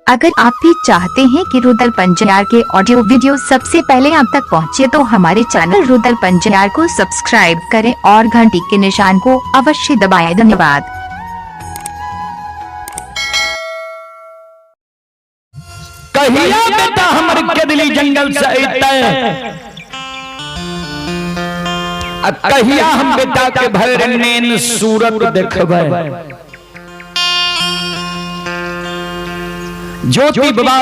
अगर आप भी चाहते हैं कि रुदल पंजियार के ऑडियो वीडियो सबसे पहले आप तक पहुंचे तो हमारे चैनल रुदल पंजियार को सब्सक्राइब करें और घंटी के निशान को अवश्य दबाएं। धन्यवाद। कहिया बेटा हमर केदली जंगल से अइतै आ कहिया हम बेटा के भर नैन सूरत देखबै। ज्योति बाबा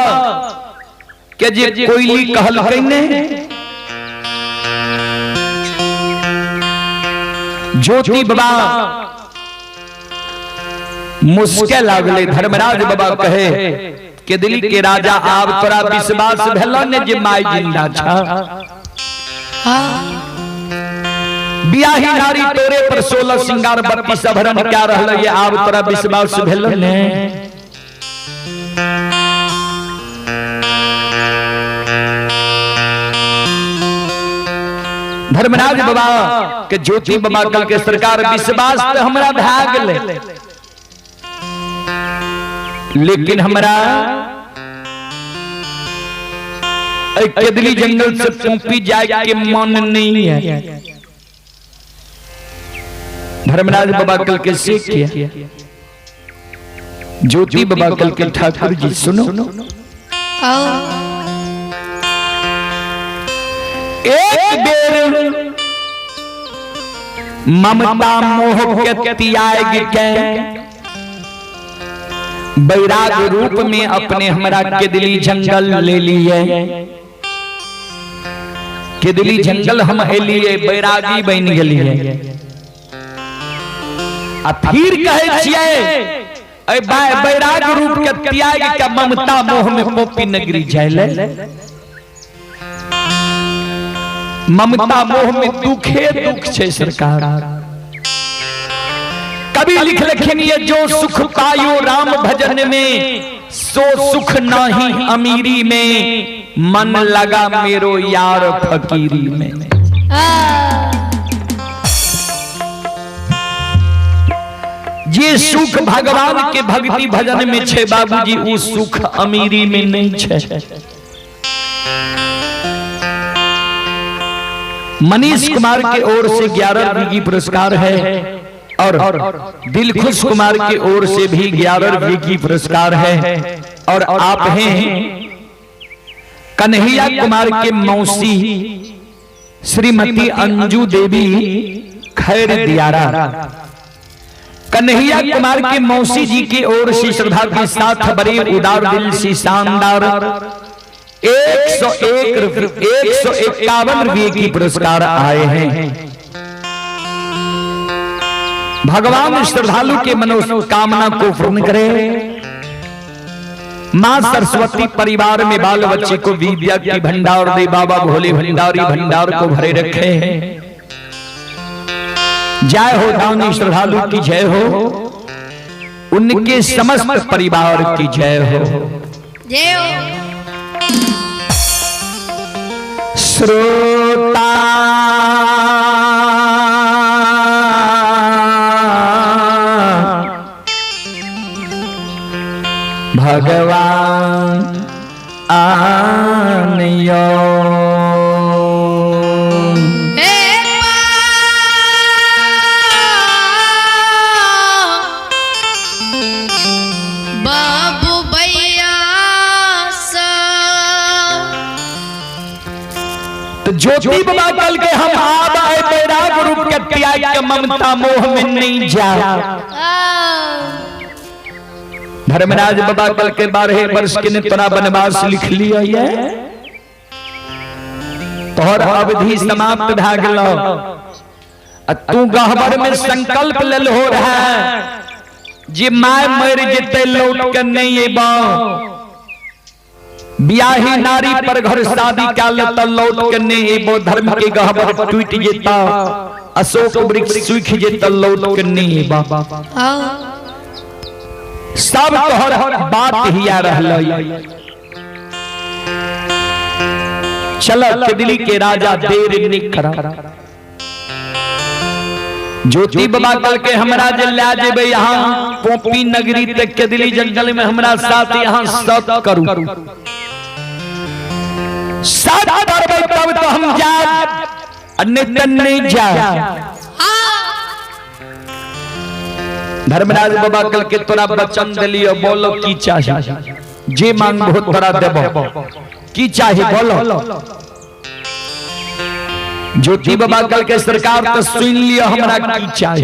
के जे कोयली कहलकै ने, ज्योति बाबा मुस्के लागले। धर्मराज बाबा कहे के दिल्ली के राजा आब तोरा विश्वास भेल ने जे माय जिंदा छ। बियाही नारी तोरे पर 16 सिंगार 32 अभरण क्या रहल ये, आब तोरा विश्वास भेल ने। धर्मराज बाबा के ज्योति बाबा कल के सरकार विश्वास तो हमरा भए गेलै, लेकिन हमरा केदली जंगल से पोपी जाए के मन नहीं है। धर्मराज बाबा कल के से किया। ज्योति बाबा कल के ठाकुर जी सुनो, एक बेर ममता मोह के त्याग के बैराग रूप में अपने हमरा केदली जंगल ले लिए। केदली जंगल हम एलिए, बैरागी बन गेलिए। आ फिर कहे छियै ए बैराग रूप के त्याग के ममता मोह में पोपी नगरी जायले। ममता मोह में दुखे दुख छे सरकार। कभी लिख लखिन ये जो सुख पायो राम भजन में, सो सुख नाही अमीरी में, मन लगा मेरो यार फकीरी में। जे सुख भगवान के भक्ति भजन में छे बाबूजी, उ सुख अमीरी में नहीं छे। मनीष कुमार के ओर से 11 रुपये की पुरस्कार है और दिलखुश कुमार के ओर से भी 11 रुपये की पुरस्कार है। और आप हैं कन्हैया कुमार के मौसी श्रीमती अंजू देवी खैर दियारा। कन्हैया कुमार के मौसी जी की ओर से श्रद्धा के साथ बड़े उदार दिल से शानदार 151 रुपये की पुरस्कार आए हैं। भगवान श्रद्धालु के मनोकामना को पूर्ण करे। मां सरस्वती परिवार में बाल बच्चे को विद्या की भंडार दे। बाबा भोले भंडारी भंडार को भरे रखे। जय हो दानी श्रद्धालु की जय हो, उनके समस्त परिवार की जय हो। जय हो। श्रोता भगवान आनियो। बाबू भैया तो ज्योति बाबा कल के हम आब आए बैराग रूप के त्याग के ममता मोह में नहीं जा। धर्मराज बाबा कल के 12 वर्ष के ने तोरा वनवास लिख लिया ये, तोहर अवधि समाप्त भा गेलो। आ तू गहबर में संकल्प लेल हो रहा है जे my मर जेते लौट के नहीं अबो। बियाही नारी पर घर शादी का लत लौट के नहीं अबो। धर्म के गहबर टूट जेता, अशोक वृक्ष सूख जेता, लौट के नहीं अबो। सब तोहर बात ही आ रहल। चल केदली के राजा देर नहीं करा। ज्योति बाबा कल के हमरा जे ला जेबे यहाँ पोपी नगरी तक के दिली जंगल में हमरा साथ यहाँ सत करू, सत करबै तब तो हम जाब, नहीं तो नहीं जाब। धर्मराज बाबा कल के तोरा वचन दिलियो, बोलो की चाही, जे मांगबो तोरा देबो, की चाही बोलो। ज्योति बाबा कल के सरकार तो सुन लियो हमरा की चाही।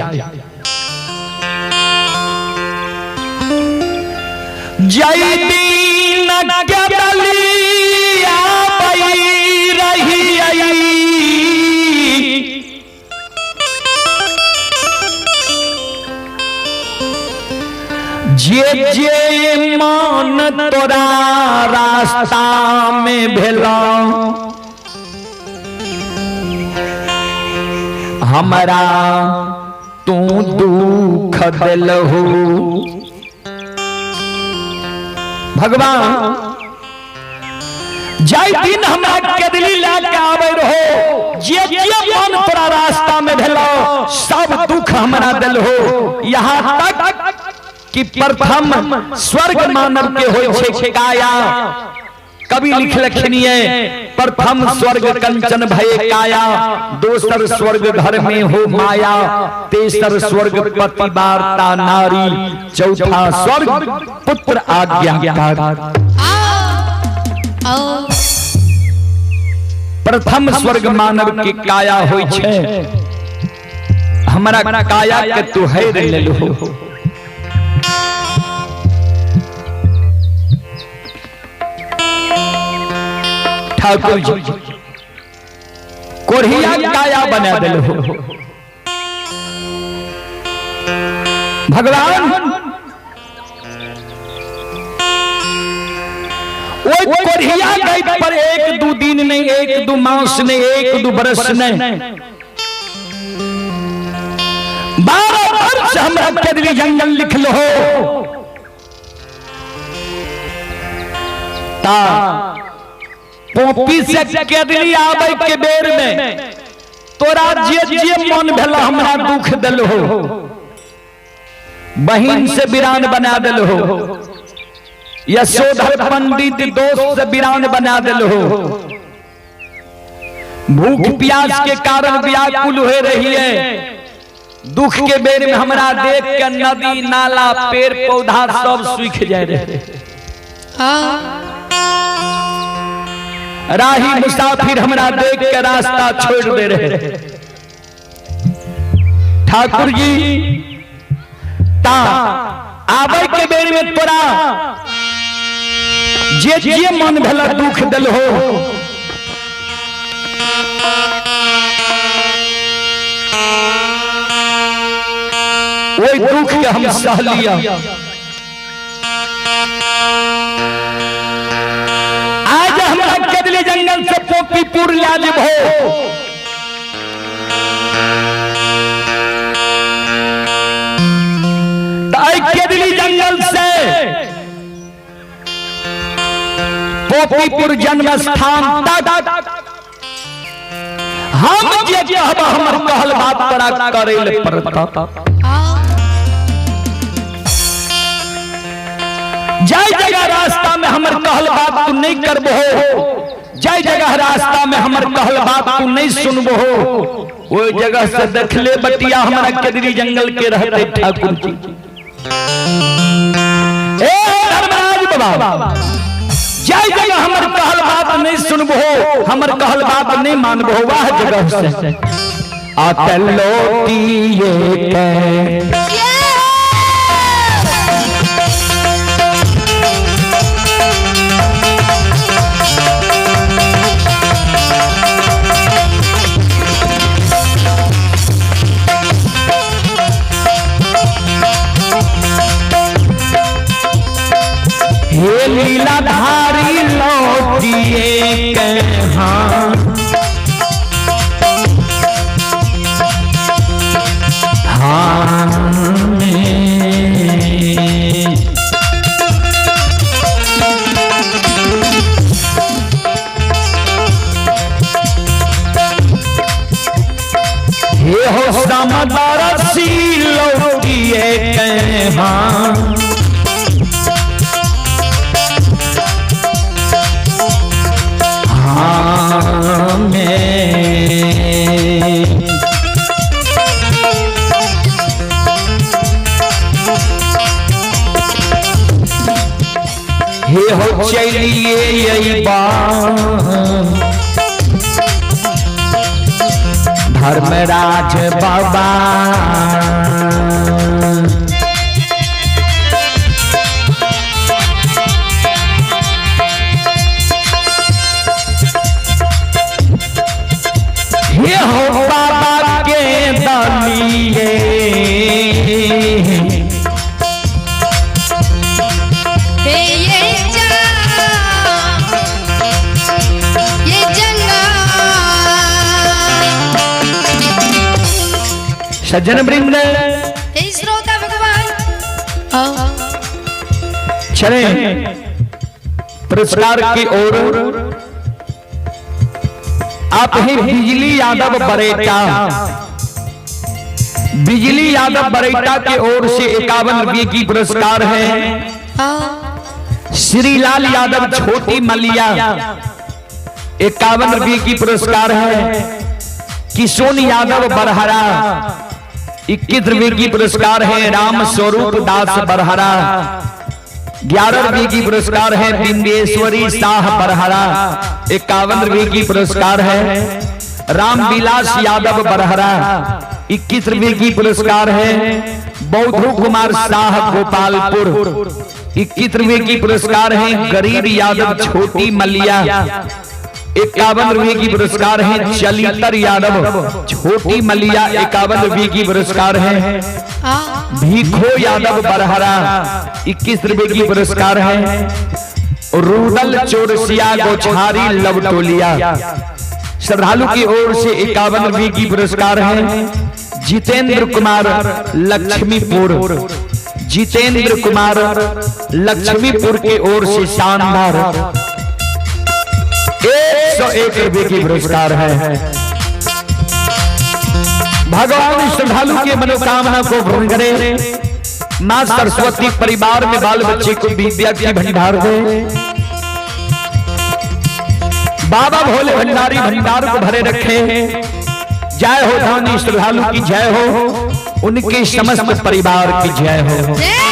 जय दीन के दलिया बई रही आई, जे जे मान तोरा रास्ता में भेला, हमरा तू दुख दिलहु। भगवान जाय दिन हमरा केदली ला के आवे रहो, जे जे मन तोरा रास्ता में भेलो सब दुख हमरा दिलहो। यहाँ तक कि प्रथम स्वर्ग मानव के होय छे काया। कवि लिखलखिन प्रथम स्वर्ग कंचन भय काया, दोसर स्वर्ग घर में हो माया, तेसर स्वर्ग पति वार्ता नारी, चौथा स्वर्ग पुत्र आज्ञाकार। प्रथम स्वर्ग मानव के काया होय छे, हमरा काया के तू हैर लेलहो। ठाकुर जी कोढ़िया काया बना दिल हो। भगवान ओई कोढ़िया गई पर एक दो दिन नहीं, एक दो मास नहीं, एक दो बरस नहीं, 12 वर्ष हमरा केदली जंगल लिख लो ता पोपी से केदली आवे के बेर में तोरा जे जे मन भेला हमरा दुख दिल हो, बहिन से वीरान बना दिल हो, यशोधर पंडित दोस्त से वीरान बना दिल हो, भूख प्यास के कारण व्याकुल हो रही है, दुख के बेर में हमरा देख के नदी नाला पेड़ पौधा सब सूख जाए रहे। राही मुसाफिर हमरा देख के रास्ता छोड़ दे रहे। ठाकुर जी ता आवे के बेर में तोरा जे जे मन भेला दुख दिल हो, ओई दुख के हम सह लिया। आज हमरा केदली जंगल से पोपीपुर ला जेबहो, केदली जंगल से पोपीपुर जन्म स्थान तक हम जे कहब हमर कहल बात तोरा करे ले पड़त। जाय जगह रास्ता में हमर कहल बात तू नहीं करबहो, जाय जगह रास्ता में हमर कहल बात तू नहीं सुनबहो, वो जगह से देखले बटिया हमरा केदली जंगल के रहते ठाकुर जी। ए धर्मराज बाबा जाय जगह हमर कहल बात नहीं सुनबहो, हमर कहल बात नहीं मानबहो, वाह जगह से आतलोटिए के हे लीलाधारी लौटिए के हाँ, हाँ हे हो समदर के हाँ। हाँ में हे हो चलिए यही बात धर्मराज बाबा। हे हो बाबा के दलिए हे ये जा ये जंगा। सज्जन वृंद हे श्रोता भगवान। हाँ। चले पुरस्कार की ओर। आप ही बिजली यादव बरेटा, बिजली यादव बरेटा के ओर से 51 रुपये की पुरस्कार है। हाँ। श्रीलाल यादव छोटी मलिया 51 रुपये की पुरस्कार है। किशोन यादव बरहरा 21 रुपये की पुरस्कार है। राम स्वरूप दास बरहरा 11 रुपये की पुरस्कार है। बिंदेश्वरी शाह बरहरा 51 रुपये की पुरस्कार है। रामविलास यादव बरहरा 21 रुपये की पुरस्कार है। बौद्धू कुमार शाह गोपालपुर 21 रुपये की पुरस्कार है। गरीब यादव छोटी मलिया 51 रुपये की पुरस्कार है। चलितर यादव छोटी मलिया 51 रुपये की पुरस्कार है। हाँ। भीखो यादव बरहरा 21 रुपये की पुरस्कार है। रूदल चौरसिया गोछारी लवटोलिया श्रद्धालु की ओर से 51 रुपये की पुरस्कार है। जितेंद्र कुमार लक्ष्मीपुर, जितेंद्र कुमार लक्ष्मीपुर की ओर से शानदार 101 रुपये की पुरस्कार है। भगवान श्रद्धालु के मनोकामना को पूर्ण करे। मां सरस्वती परिवार में बाल बच्चे को विद्या की भंडार दे। बाबा भोले भंडारी भंडार को भरे रखे। जय हो धानी श्रद्धालु की जय हो, उनके समस्त परिवार की जय हो। जय हो।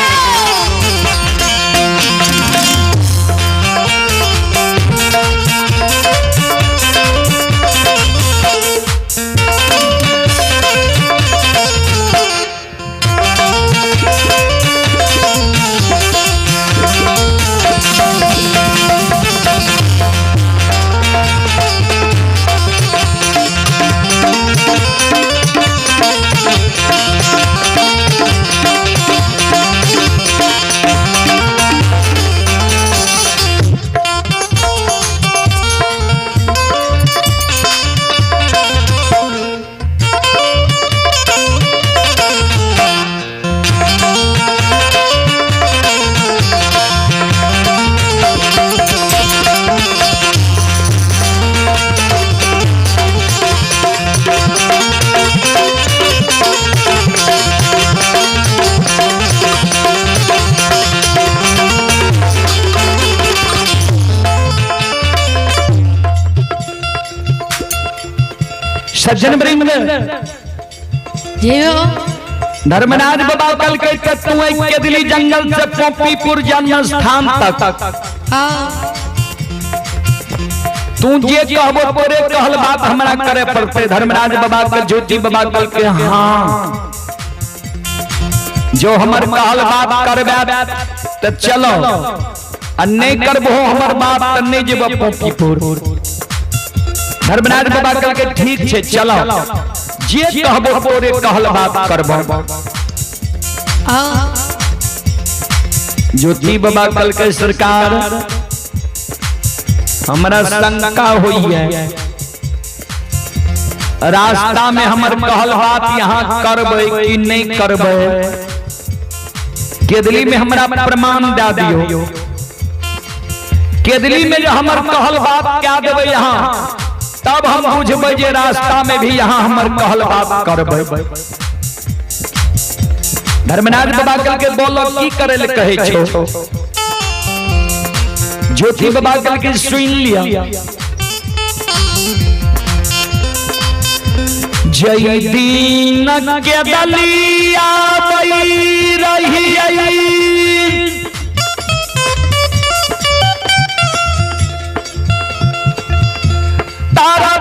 सज्जन वृंद जय हो। धर्मराज बाबा कल के तू केदली जंगल से पोपीपुर जन्म स्थान तक हाँ। तू जे कहबो तोरे कहल बात हमरा करे पड़ते। धर्मराज बाबा के ज्योति बाबा कल के हाँ जो हमर कहल बात करबे त चलो, आ नहीं करबो हमर बात त नहीं जेबो पोपीपुर। धर्मराज बाबा कल के ठीक छे चलो, जे कहबो तोरे कहल बात करबो। हाँ। ज्योति बाबा कल के सरकार हमरा शंका हुई है, रास्ता में हमर कहल बात यहाँ करबै कि नहीं करबै। केदली में हमरा प्रमाण दे दियो, केदली में जो हमर कहल बात क्या देबै यहाँ, तब हम बुझबै जे रास्ता में भी यहाँ हमर कहल बात करबै। धर्मराज बाबा कल के बोलो की करे ले कहे छो। ज्योति बाबा कल के सुन लिया। जय दीन के दलिया बई रही तारा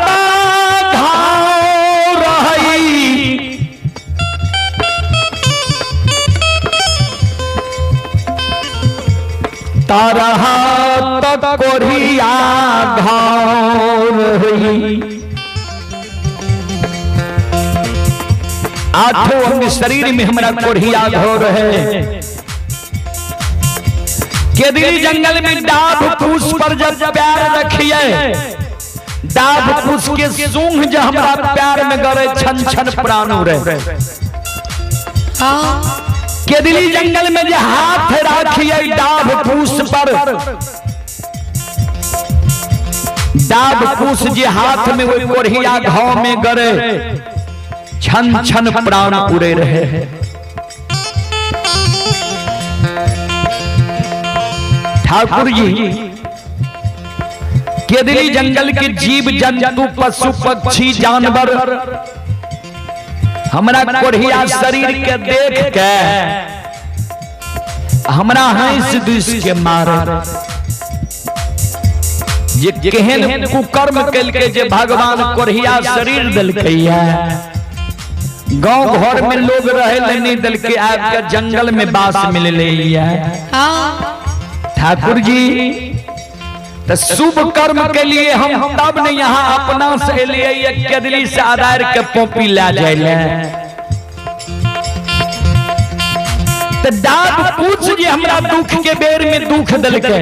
घाव रही तारा हाथ कोरिया घाव रही। आठों अंग शरीर में हमरा कोढ़िया घोर है। केदली जंगल में डाभ फूस पर जब प्यार रखिए, डाभ फूस के सूंघ जब हमरा प्यार में गरे छन छन प्राण उड़े। केदली जंगल में जो हाथ रखिए डाभ फूस पर, डाभ फूस जे हाथ में वो कोढ़िया घाव में गरे छन छन प्राण उड़े रहे हैं। ठाकुर जी केदली जंगल के जीव जंतु पशु पक्षी जानवर हमरा कोढ़िया शरीर के देख के हमरा हंस दुस के मारे। जे केहन कुकर्म कलके जे भगवान कोढ़िया शरीर दिलकै है, गांव घर में लोग रहे ले नहीं दिल के आपके जंगल में बास मिल ले है। ठाकुर जी तो शुभ कर्म के लिए हम तब ने यहाँ अपना से लिए केदली से आधार के पोपी ला जाए। तो डाब पूछ जे हमरा दुख के बेर में दुख दिल के,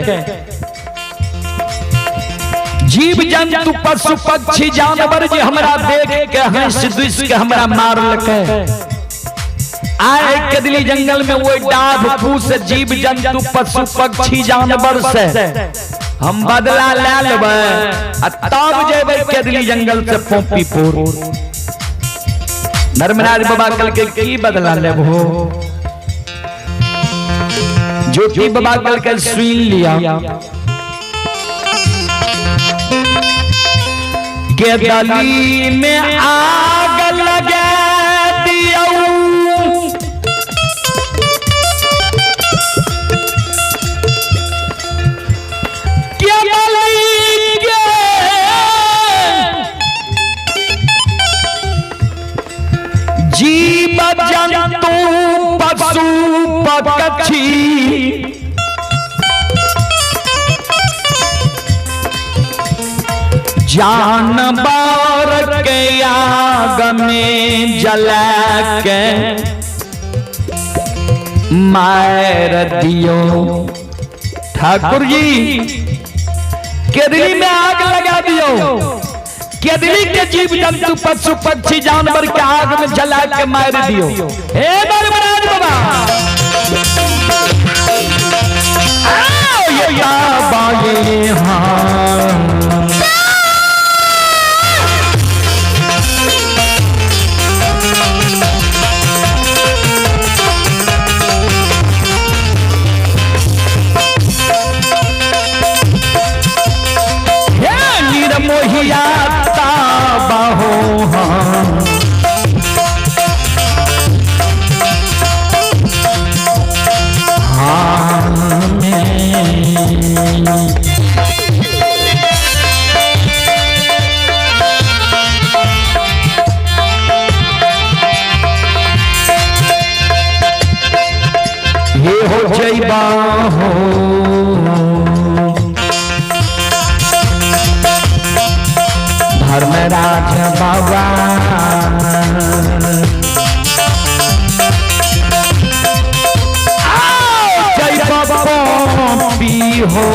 जीव जंतु पशु पक्षी जानवर जे हमरा देख के हंस दुस के हमरा मारलकै। आए केदली जंगल में वो डाभ फूस जीव जंतु पशु पक्षी जानवर से हम बदला ले लेबै आ तब जेबै केदली जंगल से पोपीपुर। धर्मराज बाबा कल के की बदला लेबो? ज्योति बाबा कल के सुन लिया। केदली में आग लगा दियौ, केदली के जीव जंतु पशु पक्षी जानवर के आग में जला के मार दियो। ठाकुर जी केदली में आग लगा दियो, केदली के जीव जंतु पशु पक्षी जानवर के आग में जला के मार दियो। हे धर्मराज बाबा आओ ये बाबा हाँ। मोहिया ताबा हो हाँ। ये हो जैबा हो धर्मराज बाबा। जय बाबा पी हो।